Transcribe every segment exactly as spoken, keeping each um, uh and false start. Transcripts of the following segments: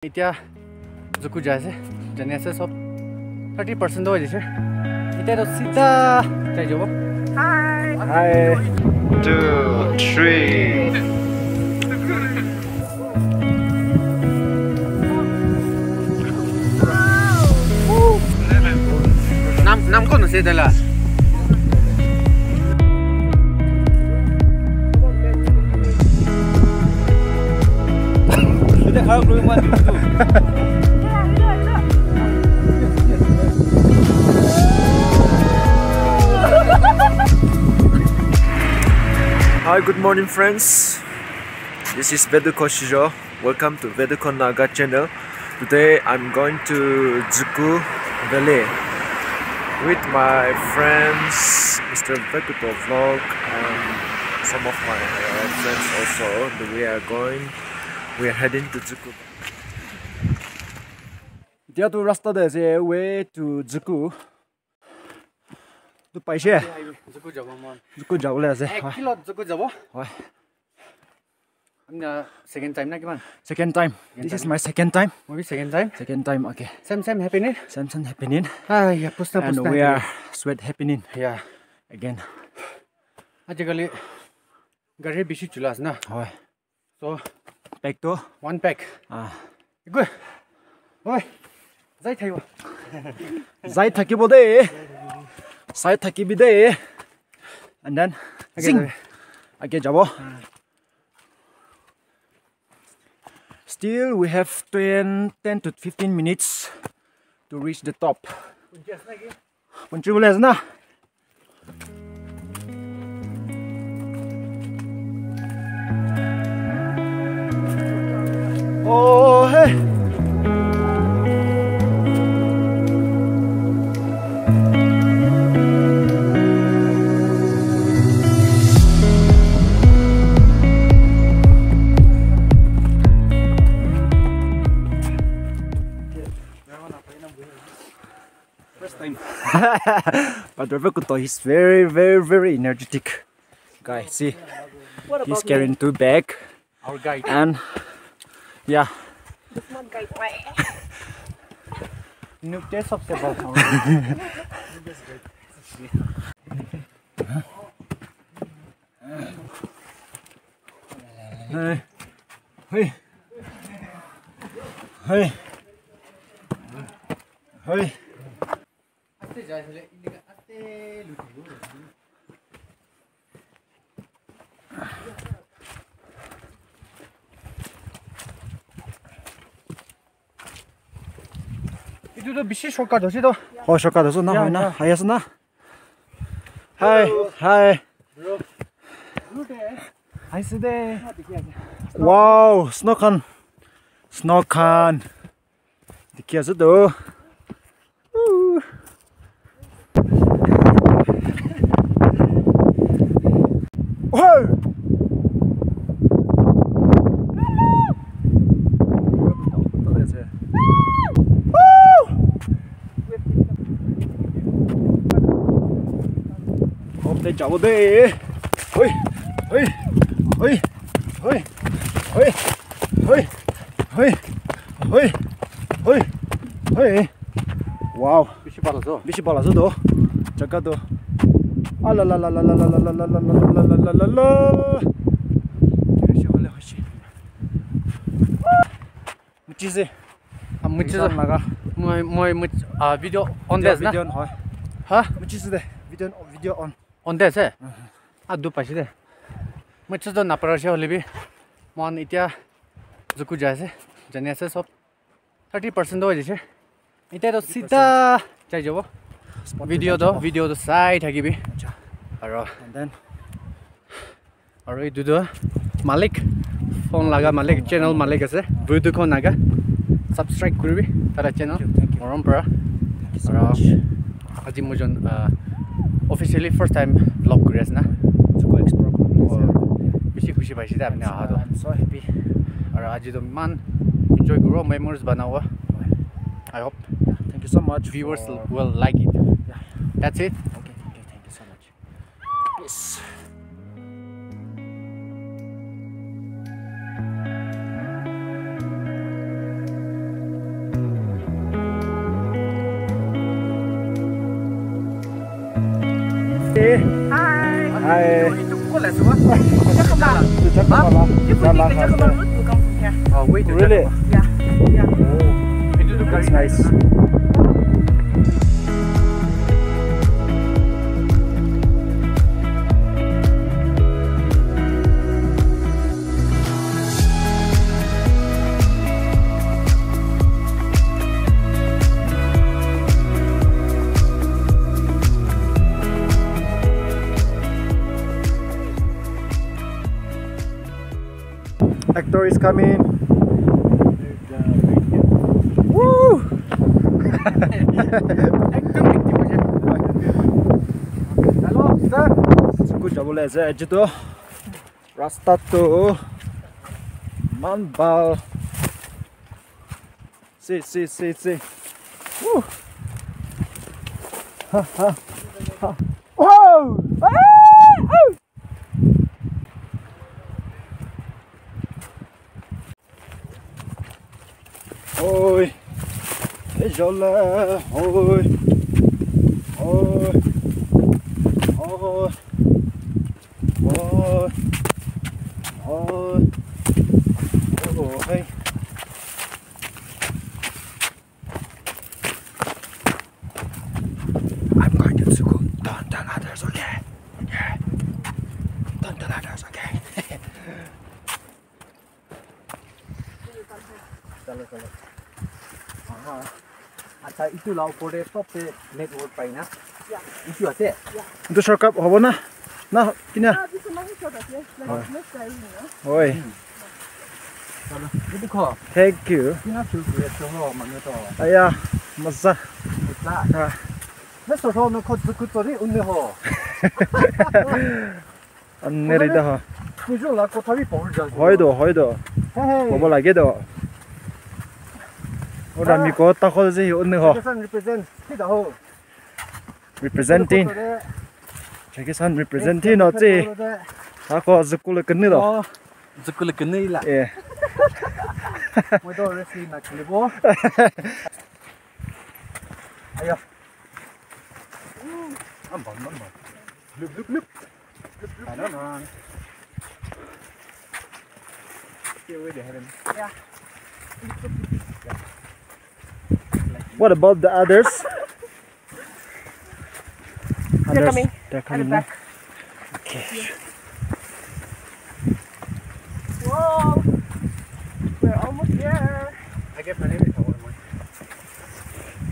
Etia Juku jai ase, jani ase sob thirty percent toh hoise. Etia toh sida jai jabo. Hi. Hi. Two, three. Nam, nam kon ase taila? Hi, good morning, friends. This is Veduko Shijo. Welcome to Veduko Naga channel. Today I'm going to Juku Valley with my friends, Mister Vekuto Vlog, and some of my, uh, friends also. We are going, we are heading to Juku. Etia tu rasta te ase, way to Juku. Tu paise? Juku jabo mon. Juku jabo le ase. Ek kilo Juku jabo. Hoi. Ami na second time na kiman? Second time. This is my second time. Moi bi second time. Second time, okay. Same, same happening. Same, same happening. Ah, ya, pusna, and pusna we happening. Are sweat happening. Yeah. Again. Ajikali gari bishi chula ase na. Hoi. So, pack to? One pack. Ah. Good. Oi. Jai thaibo. Jai thakibo de. Jai thakibi de. And then, okay, zing. Age jabo. Ah. Still, we have ten, ten to fifteen minutes to reach the top. Punchi bole ase na? Oh, hey. First time. But Rebecca, he's very, very, very energetic guy. See, he's carrying two bag. Our guide. And, yeah. Look, my guide, my. Noob test of the ball. Hey. Hey. Hey. Hey. Etu toh bishi shortcut ase toh. Oh, shortcut ase na, yeah, hoi na, yeah. Hai ase na. Hi, hi. Bro. Hi, ase de. Wow, snow khan. Snow khan. Dikhi ase toh. Ooh. Hey! Woo! Top te jabo de. Hoi, hoi, hoi, hoi. Wow. Bishi bhal ase. Bishi bhal ase toh. Jaga toh. Ala la la la la. Muchise. Ah, muchise. Laga. Moi, moi, much-, ah, video on this na? Video on, hoi. Ha? Muchise de. Video, video on. On this, eh? Ah, du paise de. Muchise to na parase hoile bi. Mon itia Juku jai ase. Jani ase sob. Thirty percent toh hoise. Etia toh sida jai jabo. Video toh, video toh sai thakibi. Acha. Aro. And then? Aro etu toh malik, phone laga malik, channel malik ase. Veduko Naga. Subscribe kuribi, tara channel. Thank you, thank you. Morom para. Thank you so much. Aro aji moi jon, ah, officially first time vlog kuri ase na. Juku explore kuri ase. Oh, bishi khushi paise de apni aha toh. I'm so happy. Aro aji toh iman enjoy kuribo, memories banabo. I hope, yeah, thank you so much, viewers will like it. Yeah. That's it. Okay, okay, thank you so much. Yes. Hi. Hi. Itu pukul lah semua. Jakhama. Itu Jakhama lah. You put the Jakhama route to come from here. Oh, wait. Really? Yeah. Yeah. That's nice. Actor is coming. Woo! Hello, sir. School jabole ase aji to. Rasta tu man bal. See, see, see, see. Woo. Ha, ha, ha. Whoa! Ah! Ah! Oi. Hey, Jola. Oi. Oi. Oi. Oi. Oi. Oh, hey. I'm going to school. Don't tell others, okay? Yeah. Don't tell others, okay? Chalo, chalo. Aha. Acha, itu la upor te sob se network pai na? Yeah. Itu ase? Yeah. Itu shortcut hobo na? Na, kina? Ah, this is my shortcut, yes. Like, let's try, you know. Oi. Chalo, itu kho. Thank you. Kina chu kure chu ho, manu to. Aya, maza. Maza. Ah. Na so ho no kho zu ku to ri unne ho. Anne ri da ha. Kujo la kotha bi pahori jai. Hoi do, hoi do. Hey, hey. Kobo lage do. Ora mi ko ta ko je unne ho. Represent, represent. Ki da ho. Representing. Jackie Chan representing no chi. Ta ko zukule kenu do. Oh, zukule kenu la. Eh. Mo do wrestling na kilibo. Ayo. Am bam, bam, bam. Look, look, look. Look, look, look. Yeah. What about the others? They're coming. They're coming, no? At the back. Okay. Whoa! We're almost there.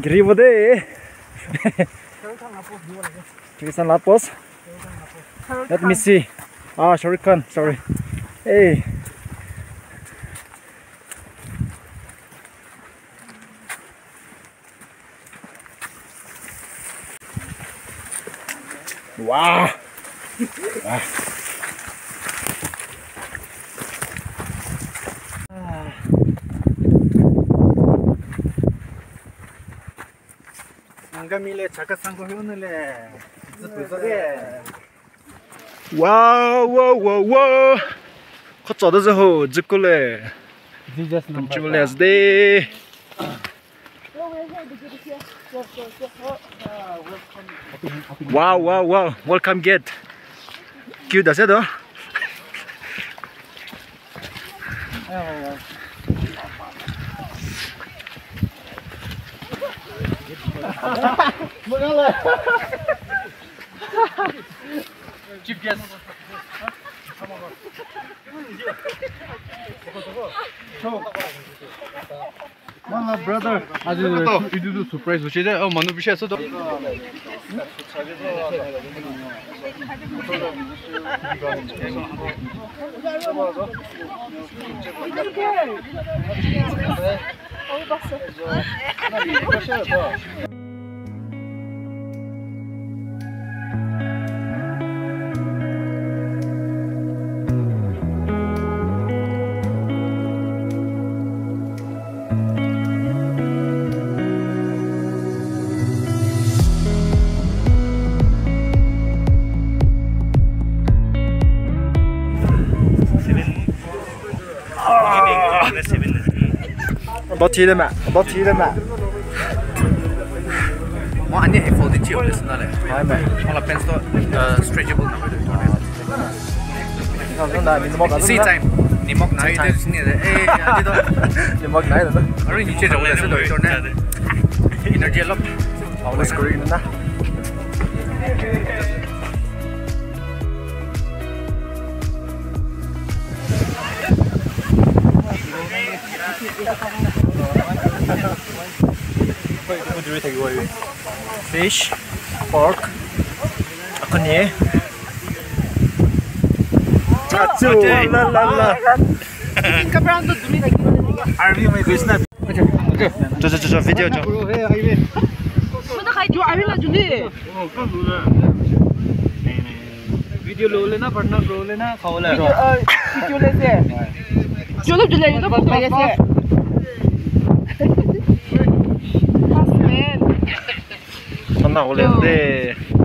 Giri bo de. Kirisan lapos. Let me see. Ah, Shahrukh Khan, sorry. Hey. Wow. Ah. Angami le chaka sango hiyo ne le. Zipu zo de. Wow, wow, wow, wow. Khotso da ho, zikule. Jesus number. Chule asde. Wow, wow, wow. Welcome gate. Cute ase to. Chief guest. Mama, brother. Aji to, itu to surprise hoise de. Oh, manu bishi ase to. About here, ma. About here, ma. Mo ani he fold chi ole sna le. Hai, mai. Mo la pants to, uh, stretchable na. Same time. Nimok na ite sini de. Eh, ani to. Nimok na ite. Aru niche jabo ase to ne. Energy olop. Always green na. Fish, pork, akhani. Achu, la, la, la. Army mein ghusna. Cho, cho, cho, cho, video cho. Video lo le na, partner lo le na, khao le. Video, uh, video le se. Jolo, jolo, jolo, jolo, jolo. Fast, man. Sana hole de.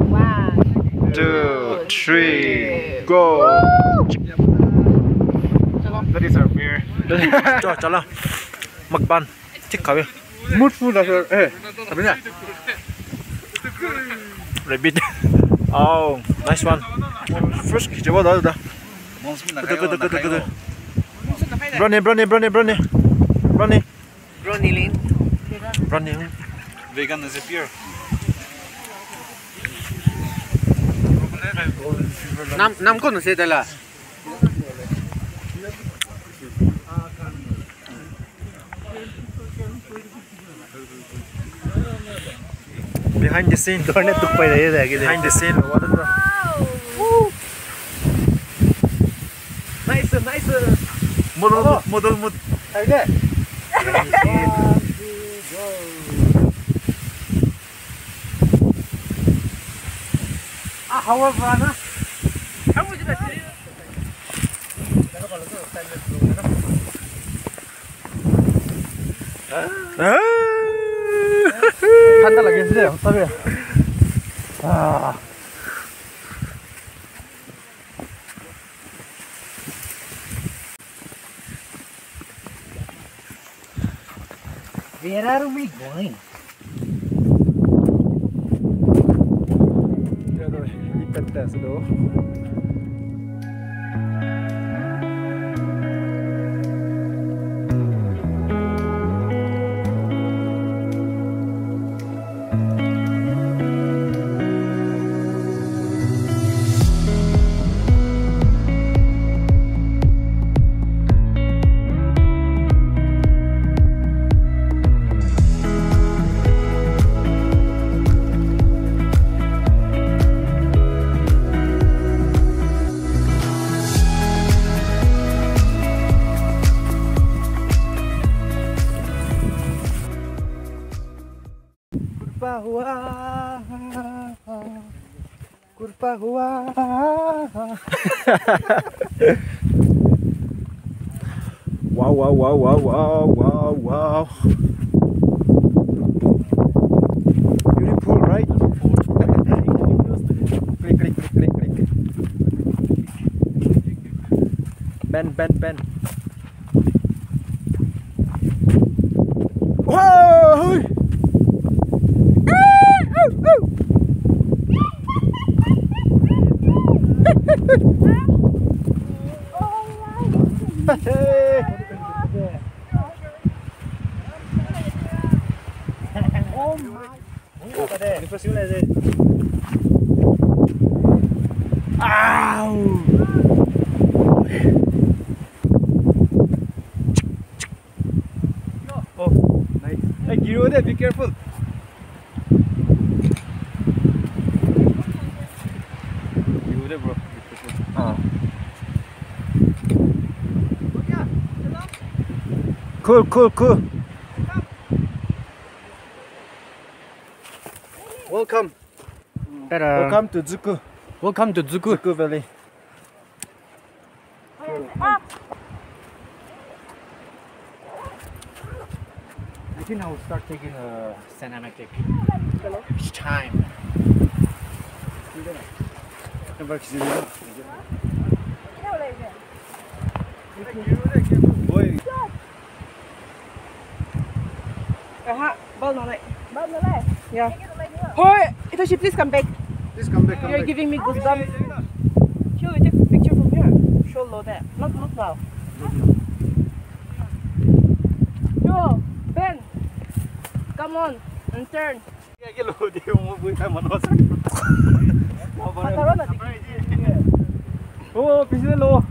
One, two, three, go. That is our beer. Cho, chalo. Mukbang. Thik khabi. Mood food ase. Eh, khabi na? Rabbit. Oh, nice one. Fresh khichibo da, da. Kudu, kudu, kudu, kudu. Brownie, brownie, brownie, brownie. Brownie. Brownie lin. Brownie lin. Vegan ase pure. Nam, nam kon ase taila? Behind the scene. Dorne tuk pai rahe hai. Behind the scene. Nice, nice. Model, model, model. Ah, hawa bana. Thanda lagi ase de, sorry. Ah. Where are we going? Kurpa hua, kurpa hua. Wow, wow, wow. Beautiful, right? Click, click, click, click, click. Bend, bend, bend. Whoa! Oh my. Ow! Oh, nice. Hey, giribo de, be careful. Giribo de, bro. Ah. Cool, cool, cool. Welcome. Ta-da. Welcome to Zuku. Welcome to Zuku. Zuku Valley. I think I will start taking a cinematic. It's time. Boy. Aha, bal nalai. Bal nalai? Yeah. Hoi, Hitoshi, please come back. Please come back, come You're back. Giving me goosebumps. Show, take picture from here. Show low there. Not, not now. Yo, Ben, come on and turn. Oh, pichine lo.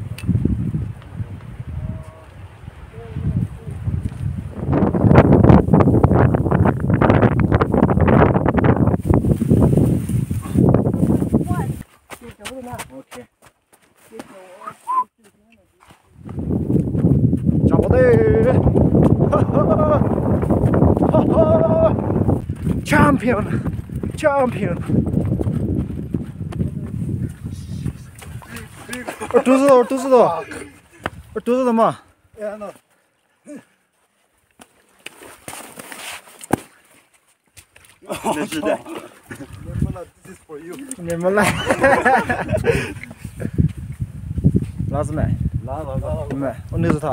Okay. Jabo de. Champion. Champion. Ortusu, ortusu do. Ortusu do ma. Yeah, no. Nirmala, this is for you. Nirmala. Last में। ला, ला, ला, ला। मैं उन्नीस था।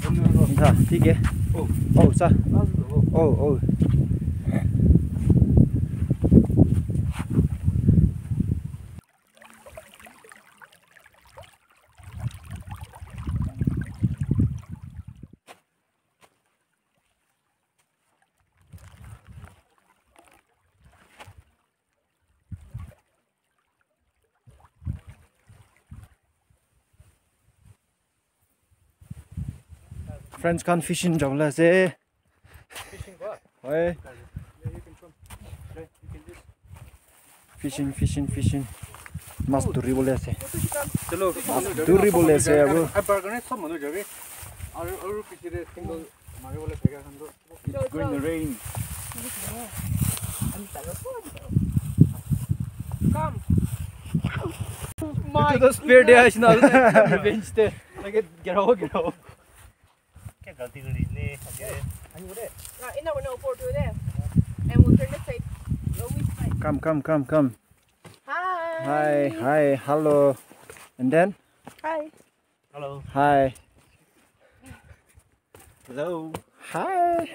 उन्नीस था। था, ठीक है। ओ। ओ, सा। लास्ट में, ओ। ओ, ओ। Friends khan fishing jabole ase. Fishing what? Oi. Yeah, you can come. Yeah, you can just Fishing, fishing, fishing. Mas dhuri bole ase. Chalo. Mas dhuri bole ase, abu. Aru, aru piche de single mari bole thaka khan toh. It's going to rain. Come. Itu toh spear dia, sina revenge te. Lagi gerao, gerao. Kya galti kari ne? Okay. Ah, ina wana upor tu de. And we'll turn the side. Always side. Come, come, come, come. Hi. Hi, hi, hello. And then? Hi. Hello. Hi. Hello. Hi.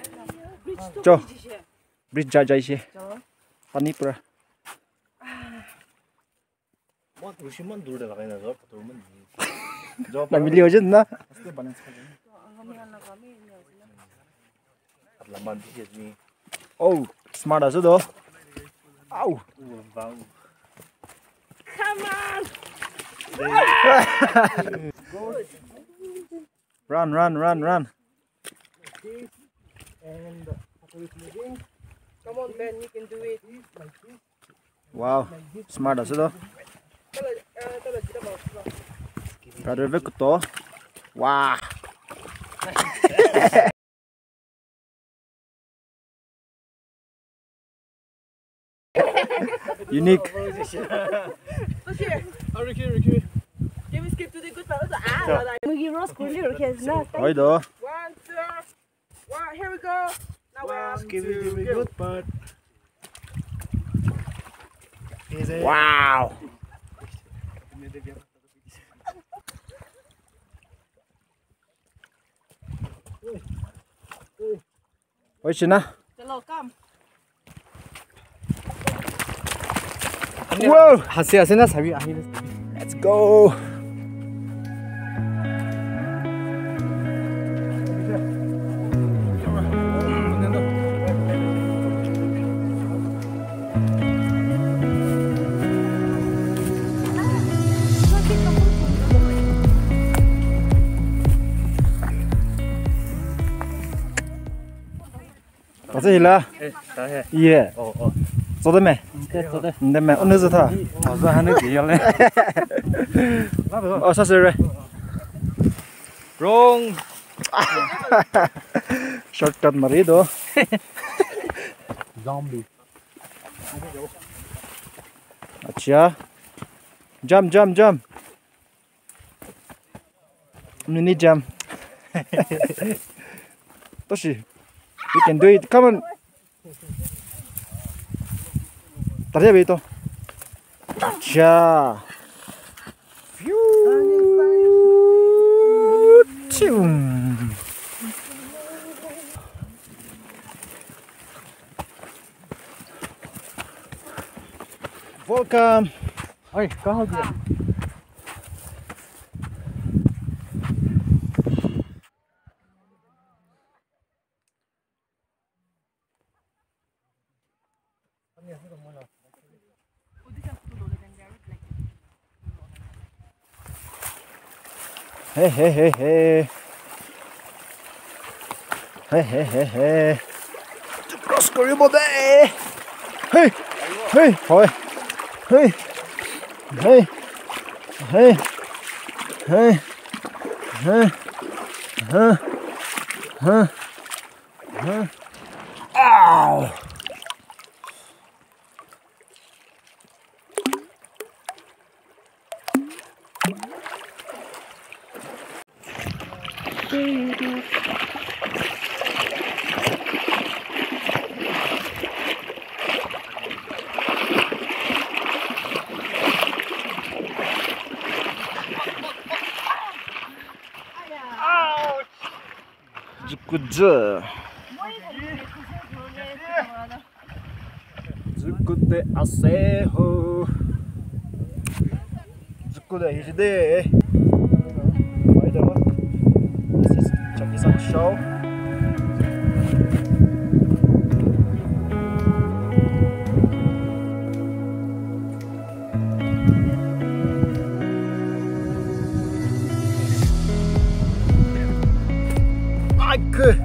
Bridge tu jo. Bridge ja jai se. Jo. Pani pura. Moi rushi man dur de lagai na jor, pator man. Na mili hoise na. Aste balance kha jai. Lamba dikhi ase ni. Oh, smart ase do. Ow. Wow. Come on. Run, run, run, run. And, uh, moving. Come on, Ben, you can do it. Wow, smart ase to. Brother Victor. Wow. Unique. Okay. Oh, Ricky, Ricky. Can we skip to the good part? Ah, yeah. Mugi roast kuri, okay, na. Hoi do. One, two, one, here we go. Now we're Skip to the good part. Easy. Wow. Oishi na. Chalo, come. Wow. Hase, hase na, sabi, ahi na. Let's go. Ase hila. Eh, ta he. Ye. Oh, oh. Chode me. Te chode. Nde me. Onde jo tha. Maza hane diyale. Oh, sa se re. Wrong. Shortcut mari do. Zombie. Acha. Jump, jump, jump. Mini jump. Toshi, you can do it. Come on. Tadi abito. Acha. Phew. Chum. Welcome. Hey, kahan gaya? Hey, hey, hey, hey. Hey, hey, hey, hey. Cross koribo de. Hey, hey, hoi. Hey, hey, hey, hey, hey, hey, hey, hey. Ow. Jukudzu. Jukute ase ho. Jukute ahise de. This is Chakisan Show. Ay, good.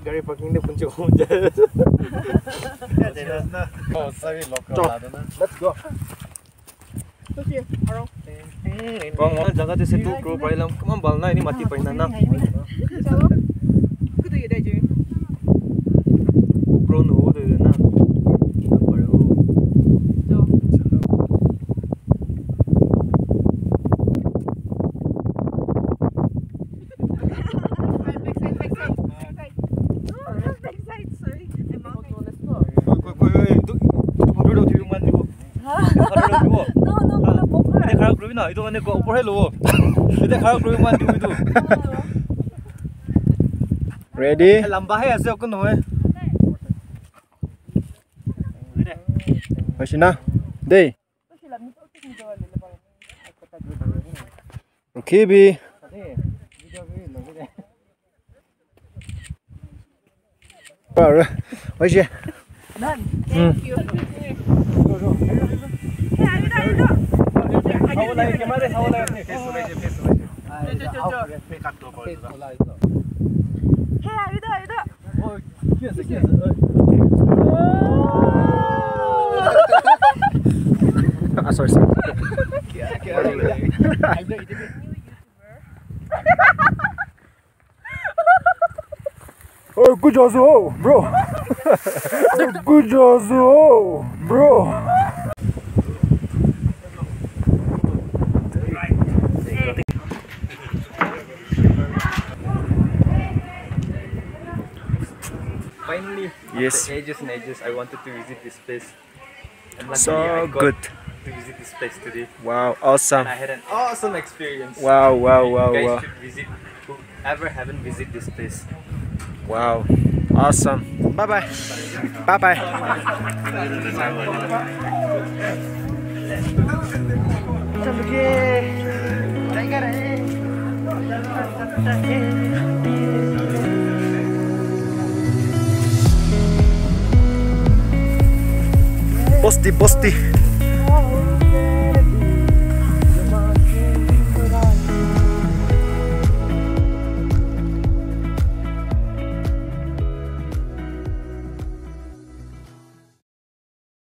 Gari parking de punche ko. Oh, sorry, local. Let's go. Bang, wala jaga te se tu grow parilam, kaman bal na, ini mati pai na na. Chalo. Kudu ye dai je. Grow no ho de na. Pare ho. Jo. Back side, back side. Back side, sorry. Koi, koi, koi, koi, itu, itu photo udah udah man dulu. Photo udah dulu. No, no, no, no, no. Ini khara kuri na, itu mane ko upor hai lo. Ini khara kuri man dulu itu. Ready? Lamba hai, ase ko nohoi. Hoise na? Dei. Rukhibi. Aru, hoise. Done. Hmm. Thank you. Hey, aru da, aru da. Ah, sorry, sorry. Oh, good job, oh, bro. Good job, oh, bro. Finally, yes, after ages and ages, I wanted to visit this place. And luckily, so I got good to visit this place today. Wow, awesome. And I had an awesome experience. Wow, wow, wow, wow. You guys should visit. Whoever haven't visited this place. Wow, awesome. Bye bye. Bye bye. Bosti, bosti.